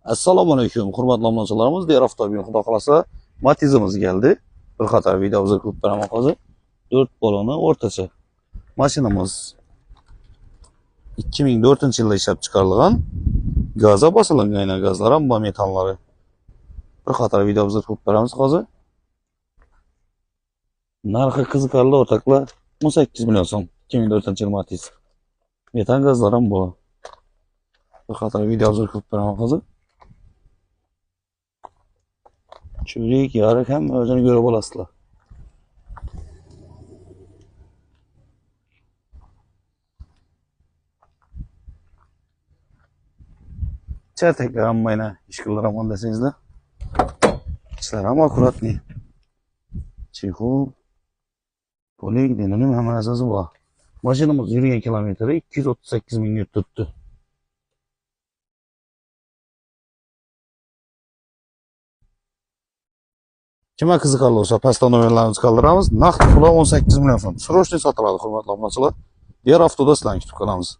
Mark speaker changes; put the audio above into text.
Speaker 1: Assalomu alaykum hurmatli obunachilarimiz. Diğer hafta bugün xudo xohlasa Matizimiz geldi. Bir qator videomizni qilib beraman hozir. 4 baloni o'rtacha. Mashinamiz 2004-yilda ishlab chiqarilgan. Gaza bosilgan aynan gazlar ham bu metanlari. Bir qator videomizni qilib beramiz hozir. Narxi qiziqarli o'rtoqlar, 18 million so'm 2004-yil Matiz. Metan gazlar ham bu. Bir qator videomizni qilib beraman hozir. Çürük, yarık hem o'zini ko'rib olasizlar. Çertekler amma yine iş kıldıraman deseniz de. İçler ama akkuratni. Çiğ, Polik denelim hemen esası bu. Maşinimiz yürüyen kilometre 238 bin tuttu. Kime qiziqarli olsa pastda nomerlarimizni qoldiramiz. Naqd puli 18 million so'm. Срочный sotiladi, hurmatli obunachilar. Diğer haftada sizlarni kutib qolamiz.